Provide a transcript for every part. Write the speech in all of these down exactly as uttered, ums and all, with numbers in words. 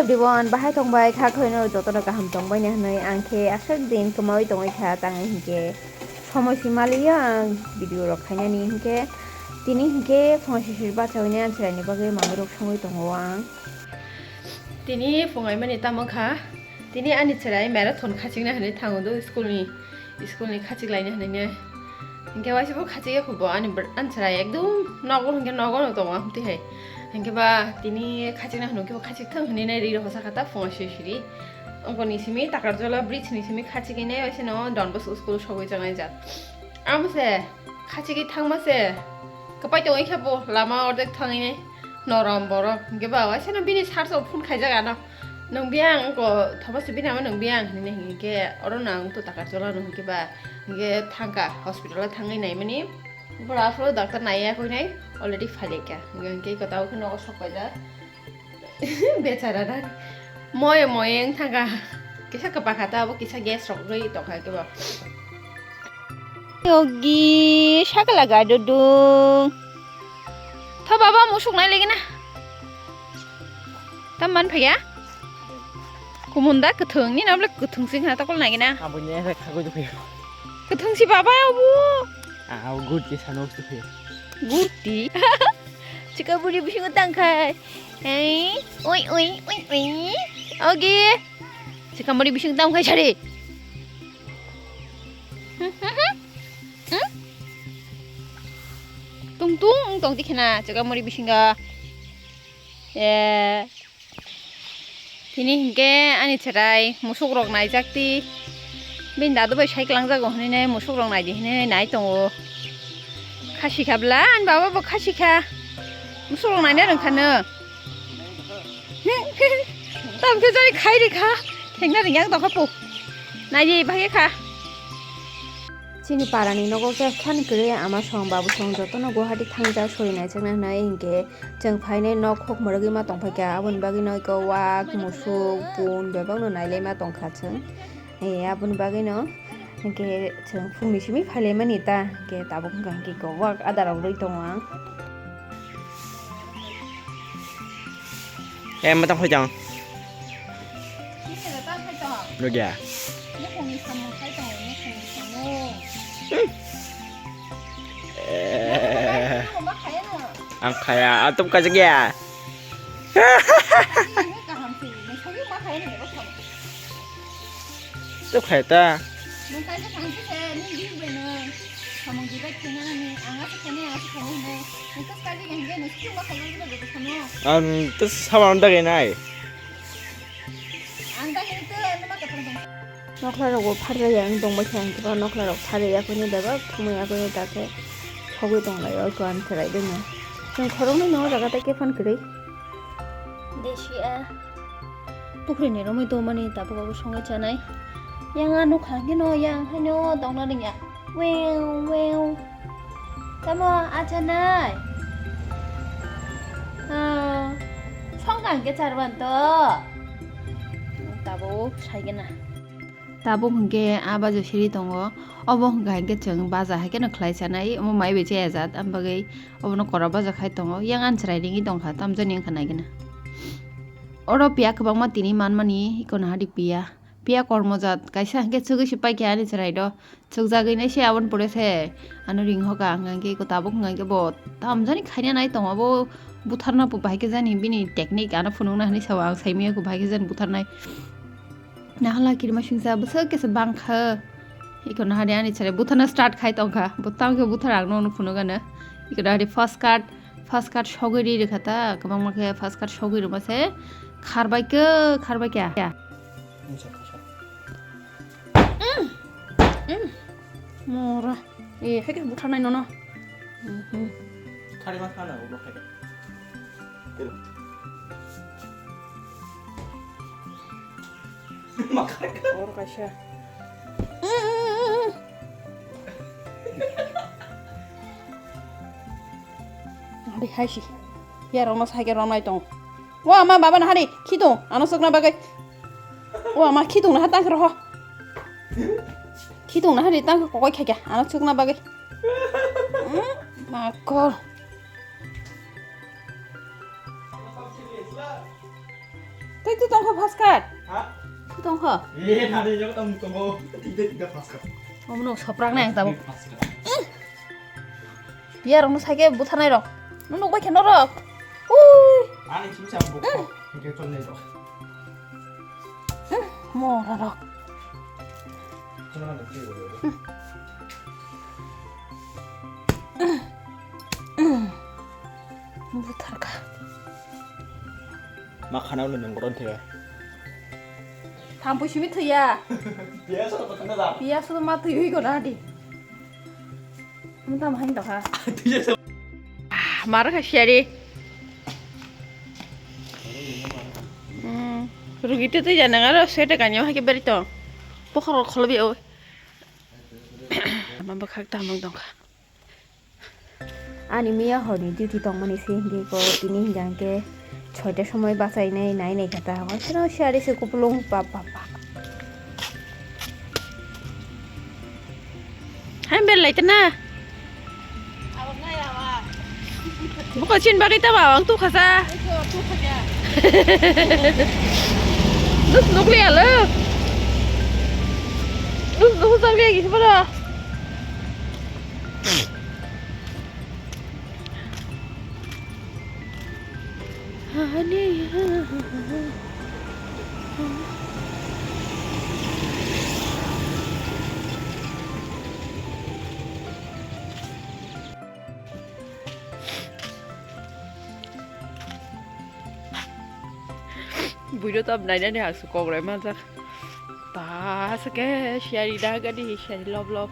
Everyone, bahai tongbai kha khwlai no jotono kaham tongbai ni hwnwi, ang khe aswk din kwmawi tongwi kha, tang hinkhe somoi si maliya ang video rok khainani hinkhe, tini hinkhe phone sisir bachawi ni ang chwraini bagwi manwi rok songwi tongo ang. Tini phungai mani tamo kha, tini ani chwrai marathon khachikna hwnwi thango do school ni. School ni khachik laina hwnwi ne. Hinkhe waisa bo khachik ya khubo ani br-, ani chwrai ekdum nogo hinkhe nogo no tongo amtwi hai. Hinkhe ba tini khachikna hwnwi khe bo khachik thang hwnwi nai ri rokha sakha ta phungo siri siri. Ongkoni simi Takarjola bridge ni simi khachik nai waisa no Don Bosco school sogwi chang nai jak. Amo se khachik thangma se kwpai tongwi khe bo lama ordek thangwi nai. Norom borok, hinkhe ba waisa no bini sar sok phone khaijak ano. Nwng biyang wngkha, thoma se bini ama nwng biyang hinwi hinkhe oro no ang to Takarjola no hinkhe ba, hinkhe thangkha hospital o thangwi naimani. Bwrwi aphuru doctor naiya koi nai already phailaikha. Hinkhe tabuk khe nogo sok paijak. Bechara na. Moye moye wng thangkha. Kisa kwpakha ta abo kisa gas rok rwi tongkha khe ba. Yogi, sakala ga dudung. Tho baba, musuk nai lagi na. Tam man phaya? Kumunda kwthwng, ni namle kwthwng sing ha, takol nai na. Abo ni hai khagwi do phaya. Kwthwng si baba abo. Ah, abo gurti sanok do phaya. Gurti. Chika buri bisingo tangkhai. Hey, oi, oi, oi, oi. Ogi. Chika buri bisingo tangkhai sari. Hmm, hmm, hmm. Hmm? Tung tung wng tong tikhe na chwkang muri bisingo. Eh. Tini hinkhe ani chwrai musuk rok naijak ti. Bini dadu bai sai kwlangjago hinwi nai musuk rok naidi hinwi nai tongo. Khasi kha bla ani baba bo khasi kha. Musuk rok naina rwngkha no. Tamkhe jani khai rikha. Thengna ringya tongkha po. Naidi bagwi kha. Chini parani nogo khe phan kwrwi ama song babu song jotono Guwahati thangjak sori naijakna hwnwi hinkhe chwng phainai nok hok mwrwgwi ma tongphaikha, aboni bagwino eko wak, musuk, bun bebakno nailaima tongkha chwng. Eh, aboni bagwino hinkhe chwng phungni simi phailaimani ta, hinkhe tabuk wngkha hinkhe eko wak adarok rwi tongo ang. Eh, matang phai jang. Nugya. Nukhungni samung khai tongo, nukhungni samung. Eh. Nukhungni ma khaya no? Ang khaya, atum kaisa gya. Ini kaham sih, nukhungni ma khaya no, nukhung. Tuk khai ta. Nwng kaisa thangsi se, nwng bini bai nwng samung divide khaina nani, ang asa khainai, ang asa khainai hinwi. Nwng tus kaji khe hinkhe nwng sukung ma khaijak jeba joto samung. Ang tus sama ang dagai nai. Ang dagai to, nwng ma kathang thang. Nokla rok bo pharjak ya wng tong bai kha, ang khe nokla rok pharjak ya khe bebak thumui ya khe ta khe sogwi tong lai o, ko ang khe rai de no. Nwng khoroknwi no o jaga tei khe phan kwrwi. Desia. Pukhrini romwi tongmani tabuk abo songwi chanai. Yang a nukha hwnkhe no, yang haino tongna rwngya. Weng, weng. Tamo, a chanai? Ah, songkha hwnkhe charwan to. Tabuk saigena. Tabuk hwnkhe a bajo siri tongo. Obo hwnkha hwnkhe chwng baja hai kheno khlai chanai. Omo mai bai chaya jat, am bagwi obono kora baja khai tongo. Yang ani chwrai ringwi tongkha, tamjani wngkha naigena. Oro piya kwbangma tini manmani, iko nahardi piya. Piya kormo jat, kaisa hwnkhe chugui se paikha ani chwrai do. Chugjagwi nai se aboni pore se ano ring hoka, hwnka hwnkhe iko tabuk hwnka hwnkhe bo tamjani khaina nai tongo, abo butharna bo bahai khe jani bini technique ano phunukna hinwi sao, ang saimanya khe bahai khe jani butharnai. Nahala kirima singsa bwswk khe se bangkha. Iko nahari ani chwrai butharna start khai tongkha. Bo tamo khe buthar ang nono phunukgano. Iko nahari first cut, first cut sogwi ri rwkha ta. Kwbangma khe first cut sogwi rwma se kharbai khe, kharbai khe. Mm. Mm. Mora. Eh, hai khe butharnai nono. Mhm. Khari ma khana ulo khai. Oro kaisa. Hadi haisi. Ya rokno sai khe romnai tong. O ama baba nahari khitung ano sokna bagwi. O ama khitung naha tang roho. Khitung nahari tang kokoi khaikha ano sokna bagwi. Hmm, makol. Tei tu tongkho fast card. Ha? Tu tongkho. Eh, nani jok tong tongkho. Tidak tidak fast card. Omo no soprak nai ang tabuk. Fast card. Biya rok no saike butharnai rok. Nuk bai khe norok. Ui. Ani chim cham buk. Hingke chol nei rok. Mora rok. Chol na ni. Butharka. Ma khana ulo nang goron thega. Thampui simi thwiya. Biya so to khana da. Biya so ma thwi hui gona di. Tamo hai tongkha. Ah, maro kha siyari. Hmm, rugi tei tei janang aro sete kanyo hai ke beri tong. Pokhor kholobi o. Mama khak tamang tongkha. Ani miya horni duty tongmani se hingke ko tini hingka hingke soita somoi bachainai nai nai kha ta. Hwnkhe no siyari se kupulung pa pa pa. Hai bel lai tana. Buko chin bagwi ta ba ang tu khasa. Nus nukli alo. Nus nus nukli agi sibara. Buino tam nainani hangsuk kokrai manjak. Ta se ke siyari da gani siyari lob lob.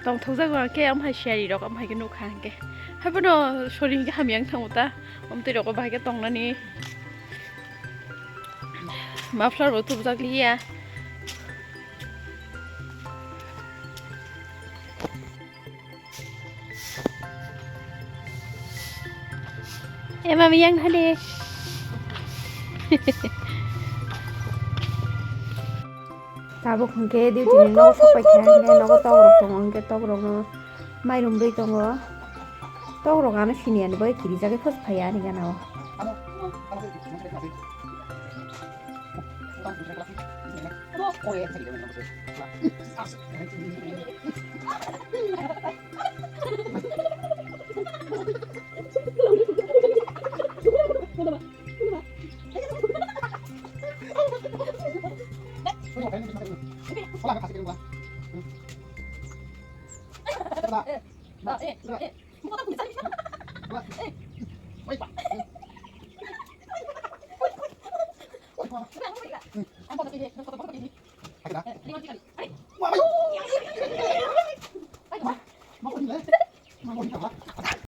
Tongthokjak ba ke amhai siyari rok amhai ke nukha hingke. Haibono sori hingke hamyang thango ta. Omtwi rok bahai ke tongnani. Muffler bo tubujak liya. Ema miyang thani. Tabuk hwnkhe duty ni nogo sok paikha hwnkhe nogo tok rok tongo hwnkhe tok rok no mairum rwi tongo. Tok rok ano sini ani bai kirijagwi phus phaiya ani gana o.